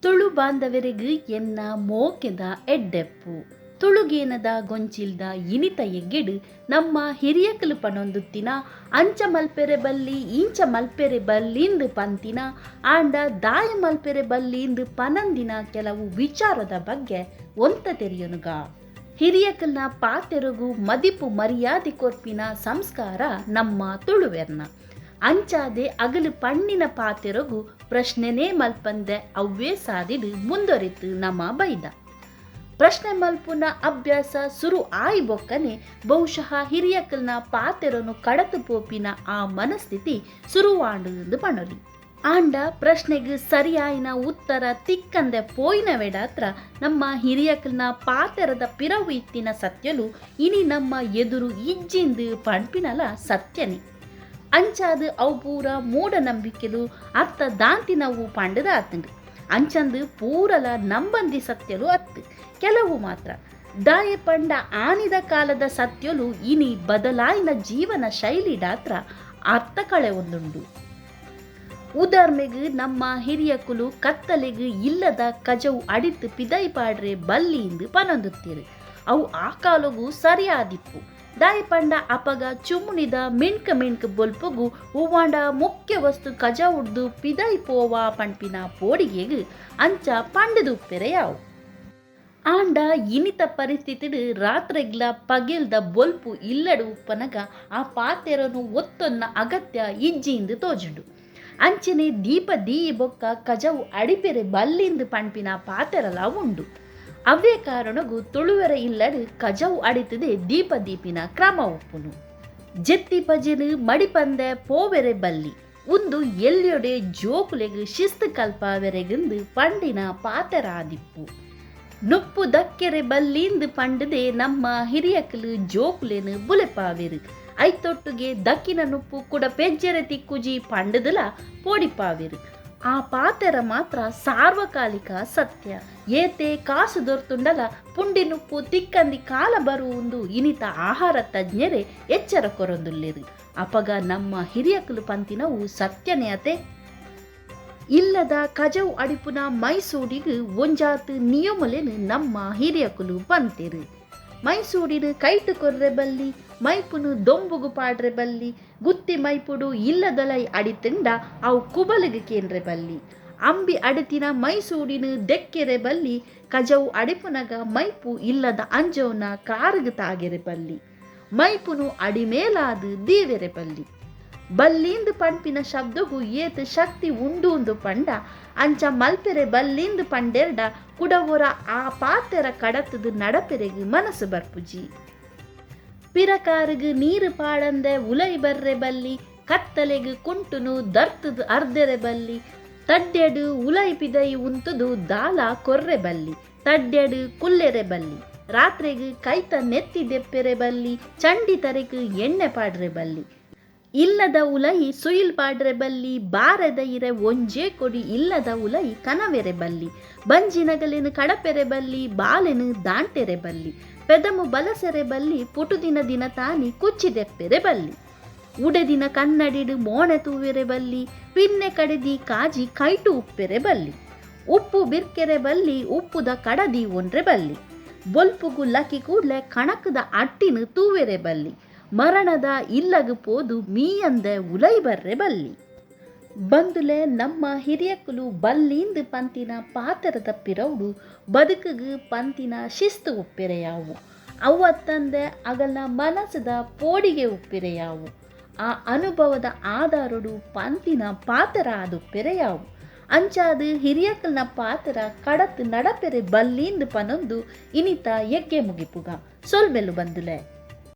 Tulu ಬಾಂಧವರಿಗೆ ಎನ್ನ ಮೋಕೆದ ಎಡ್ಡೆಪ್ಪು ತುಳುಗೇನದ ಗೊಂಚಿಲ್ದ ಇನಿತ ಎಗ್ಗೆಡು ನಮ್ಮ ಹಿರಿಯಕಲು ಪನೊಂದುತ್ತಿನ ಅಂಚ ಮಲ್ಪೆರೆ ಬಲ್ಲಿ ಇಂಚ ಮಲ್ಪೆರೆ ಬಲ್ಲಿಂದು ಪಂತಿನ ಆಂಡ ದಾಯ ಮಲ್ಪೆರೆ ಬಲ್ಲಿಂದು ಪನಂದಿನ ಕೆಲವು ವಿಚಾರದ ಬಗ್ಗೆ ಒಂತ ತೆರಿಯನುಗ. ಹಿರಿಯಕಲ್ನ ಪಾತೆರಗು ಮದಿಪು ಮರ್ಯಾದೆ ಕೊರ್ಪಿನ ಸಂಸ್ಕಾರ ನಮ್ಮ ತುಳುವೆರ್ನ. ಅಂಚಾದೆ ಅಗಲು ಪಣ್ಣಿನ ಪಾತೆರಗು ಪ್ರಶ್ನೆನೇ ಮಲ್ಪಂದೆ ಅವ್ವೇ ಸಾದಿಡು ಮುಂದುವರಿತು ನಮ್ಮ ಬೈದ. ಪ್ರಶ್ನೆ ಮಲ್ಪುನ ಅಭ್ಯಾಸ ಸುರು ಆಯಿ ಬೊಕ್ಕನೆ ಬಹುಶಃ ಹಿರಿಯಕಲ್ನ ಪಾತೆರನು ಕಡತು ಪೋಪಿನ ಆ ಮನಸ್ಥಿತಿ ಸುರುವಾಂಡು ಎಂದು ಪಣಲಿ. ಆಂಡ ಪ್ರಶ್ನೆಗೆ ಸರಿಯಾಯಿನ ಉತ್ತರ ತಿಕ್ಕಂದೆ ಪೋಯಿನ ವೆಡಾತ್ರ ನಮ್ಮ ಹಿರಿಯಕಲ್ನ ಪಾತೆರದ ಪಿರವು ಇತ್ತಿನ ಸತ್ಯಲು ಇನಿ ನಮ್ಮ ಎದುರು ಇಜ್ಜಿಂದು ಪಣ್ಪಿನಲ ಸತ್ಯನೇ. ಅಂಚಾದ ಅವು ಪೂರ ಮೂಢನಂಬಿಕೆಲು ಅರ್ಥ ದಾಂತಿನವು ಪಂಡದ ಆತಂಡು. ಅಂಚಂದು ಪೂರಲ ನಂಬಂದಿ ಸತ್ಯಲು ಅತ್ತು ಕೆಲವು ಮಾತ್ರ. ದಾಯ ಪಂಡ ಆನಿದ ಕಾಲದ ಸತ್ಯಲು ಇನಿ ಬದಲಾಯಿನ ಜೀವನ ಶೈಲಿ ಡಾತ್ರ ಅರ್ಥ ಕಳೆ ಒಂದುಂಡು. ಉದಾರ್ಮೆಗು ನಮ್ಮ ಹಿರಿಯಕುಲು ಕತ್ತಲೆಗು ಇಲ್ಲದ ಕಜವು ಅಡಿತು ಪಿದೈ ಪಾಡ್ರೆ ಬಲ್ಲಿಂದು ಪನೊಂದುತ್ತೀರು. ಅವು ಆ ಕಾಲಗೂ ಸರಿಯಾದಿಪ್ಪು. ದಾಯ ಪಂಡ ಅಪಗ ಚುಮುನಿದ ಮಿಣ್ಕ ಮಿಣ್ಕ ಬೊಲ್ಪುಗು ಹೂವಾಂಡ ಮುಖ್ಯ ವಸ್ತು ಕಜ ಉಡ್ದು ಪಿದೈ ಪೋವಾ ಪಂಪಿನ ಪೋಡಿಗೆಗು ಅಂಚ ಪಂಡದು ಉಪ್ಪೆರೆ ಯಾವು. ಆಂಡ ಇನಿತ ಪರಿಸ್ಥಿತಿಡು ರಾತ್ರೆಗ್ಲ ಪಗೆಲ್ದ ಬೊಲ್ಪು ಇಲ್ಲಡು ಉಪ್ಪನಗ ಆ ಪಾತೆರನು ಒತ್ತೊನ್ನ ಅಗತ್ಯ ಇಜ್ಜಿಂದು ತೋಜುಂಡು. ಅಂಚನೆ ದೀಪ ದೀಯಿ ಬೊಕ್ಕ ಕಜವು ಅಡಿಪೆರೆ ಬಲ್ಲಿಂದು ಪಂಪಿನ ಪಾತೆರಲ ಉಂಡು. ಅವೇ ಕಾರಣಗೂ ತುಳುವೆರ ಇಲ್ಲಡು ಕಜವು ಅಡಿತದೆ ದೀಪ ದೀಪಿನ ಕ್ರಮ ಉಪ್ಪುನು. ಜೆತ್ತಿ ಪಜೆನು ಮಡಿಪಂದೆ ಪೋವೆರೆ ಬಲ್ಲಿ ಉಂದು ಎಲ್ಲಿಯೊಡೆ ಜೋಕುಲೆಗು ಶಿಸ್ತು ಕಲ್ಪಾವೆರೆಗೆಂದು ಪಂಡಿನ ಪಾತೆರಾದಿಪ್ಪು. ನುಪ್ಪು ದಕ್ಕೆರೆ ಬಲ್ಲಿಂದು ಪಂಡದೆ ನಮ್ಮ ಹಿರಿಯಕಲು ಜೋಕುಲೆನು ಬುಲೆಪಾವೆರು. ಐತೊಟ್ಟುಗೆ ದಕ್ಕಿನ ನುಪ್ಪು ಕೂಡ ಪೆಜ್ಜೆರೆ ತಿಕ್ಕುಜಿ ಪಂಡದಲ ಪೋಡಿಪಾವೆರು. ಆ ಪಾತೆರ ಮಾತ್ರ ಸಾರ್ವಕಾಲಿಕ ಸತ್ಯ. ಏತೆ ಕಾಸು ದೊರ್ತುಂಡಲ ಪುಂಡಿ ನುಪ್ಪು ತಿಕ್ಕಂದಿ ಕಾಲ ಬರುವುಂದು ಇನಿತ ಆಹಾರ ತಜ್ಞರೇ ಎಚ್ಚರ ಕೊರೊಂದುಲ್ಲೆರು. ಅಪಗ ನಮ್ಮ ಹಿರಿಯಕಲು ಪಂತಿನವು ಸತ್ಯನೇ ಅತೆ. ಇಲ್ಲದ ಕಜವು ಅಡಿಪುನ ಮೈಸೂಡಿಗು ಒಂಜಾತು ನಿಯಮಲೇನು ನಮ್ಮ ಹಿರಿಯಕುಲು ಪಂತೆರು. ಮೈಸೂಡಿನ ಕೈಟು ಕೊರ್ರೆ ಬಲ್ಲಿ, ಮೈಪುನು ದೊಂಬುಗು ಪಾಡ್ರೆ ಬಲ್ಲಿ, ಗುತ್ತಿ ಮೈಪುಡು ಇಲ್ಲದಲೈ ಅಡಿತುಂಡ ಅವು ಕುಬಲಿಗೆ ಕೇಂದ್ರೆ ಬಲ್ಲಿ, ಅಂಬಿ ಅಡತಿನ ಮೈಸೂಡಿನ ದೆಕ್ಕೆರೆ ಬಲ್ಲಿ, ಕಜವು ಅಡಿಪುನಗ ಮೈಪು ಇಲ್ಲದ ಅಂಜೋನ ಕಾರುಗು ತಾಗೆರೆ ಬಲ್ಲಿ, ಮೈಪುನು ಅಡಿಮೇಲಾದು ದೀವೆರೆ ಬಲ್ಲಿ. ಬಲ್ಲಿಂದು ಪಂಪಿನ ಶಬ್ದಗೂ ಏತ್ ಶಕ್ತಿ ಉಂಡು ಪಂಡ ಅಂಚ ಮಲ್ಪೆರೆ ಬಲ್ಲಿಂದು ಪಂಡೆರ್ಡ ಕುಡವೊರ ಆ ಪಾತೆರ ಕಡತದು ನಡಪೆರೆಗು ಮನಸ್ಸು ಬರ್ಪುಜಿ. ಪಿರಕಾರುಗು ನೀರು ಪಾಡಂದೆ ಉಲೈ ಬರ್ರೆ ಬಲ್ಲಿ, ಕತ್ತಲೆಗು ಕುಂಟುನು ದರ್ತದು ಅರ್ದೆರೆ ಬಲ್ಲಿ, ತಡ್ಡೆಡು ಉಲೈ ಪಿದೈ ಉಂತುದು ದಾಲ ಕೊರ್ರೆ ಬಲ್ಲಿ, ತಡ್ಡೆಡು ಕುಲ್ಲೆರೆ ಬಲ್ಲಿ, ರಾತ್ರೆಗು ಕೈತ ನೆತ್ತಿ ದೆಪ್ಪೆರೆ ಬಲ್ಲಿ, ಚಂಡಿ ತರೆಗು ಎಣ್ಣೆ ಪಾಡ್ರೆ ಬಲ್ಲಿ, ಇಲ್ಲದ ಉಲೈ ಸುಯಿಲ್ ಪಾಡ್ರೆ ಬಲ್ಲಿ, ಬಾರದ ಇರೆ ಒಂಜೇ ಕೊಡಿ ಇಲ್ಲದ ಉಲೈ ಕನವೆರೆ ಬಲ್ಲಿ, ಬಂಜಿನಗಲೇನು ಕಡಪೆರೆ ಬಲ್ಲಿ, ಬಾಲೆನು ದಾಂಟೆರೆ ಬಲ್ಲಿ, ಪೆದಮು ಬಲಸೆರೆ ಬಲ್ಲಿ, ಪುಟುದಿನ ದಿನ ತಾನಿ ಕುಚ್ಚಿದೆಪ್ಪೆರೆ ಬಲ್ಲಿ, ಉಡೆದಿನ ಕನ್ನಡಿಡು ಮೋಣೆ ತೂವೆರೆ ಬಲ್ಲಿ, ಪಿನ್ನೆ ಕಡೆದಿ ಕಾಜಿ ಕೈಟು ಉಪ್ಪೆರೆ ಬಲ್ಲಿ, ಉಪ್ಪು ಬಿರ್ಕೆರೆ ಬಲ್ಲಿ, ಉಪ್ಪುದ ಕಡದಿ ಒಂಡ್ರೆ ಬಲ್ಲಿ, ಬೊಲ್ಪುಗು ಲಕ್ಕಿ ಕೂಡ್ಲೆ ಕಣಕದ ಅಟ್ಟಿನ ತೂವೆರೆ ಬಲ್ಲಿ, ಮರಣದ ಇಲ್ಲಗು ಪೋದು ಮೀಯಂದೆ ಉಲೈ ಬರ್ರೆ ಬಲ್ಲಿ. ಬಂದುಲೆ ನಮ್ಮ ಹಿರಿಯಕುಲು ಬಲ್ಲಿಂದು ಪಂತಿನ ಪಾತೆರದ ಪಿರೌಡು ಬದುಕುಗು ಪಂತಿನ ಶಿಸ್ತು ಉಪ್ಪಿರೆಯಾವು. ಅವ್ವತ್ತಂದೆ ಅಗಲ್ನ ಮನಸ್ಸದ ಪೋಡಿಗೆ ಉಪ್ಪಿರೆಯಾವು. ಆ ಅನುಭವದ ಆಧಾರಡು ಪಂತಿನ ಪಾತೆರ ಅದು ಪೆರೆಯಾವು. ಅಂಚಾದು ಹಿರಿಯಕಲ್ನ ಪಾತೆರ ಕಡತ್ ನಡಪೆರೆ ಬಲ್ಲಿಂದು ಪನೊಂದು ಇನಿತ ಎಗ್ಗೆ ಮುಗಿಪುಗ ಸೊಲ್ಮೆಲು ಬಂದುಲೆ.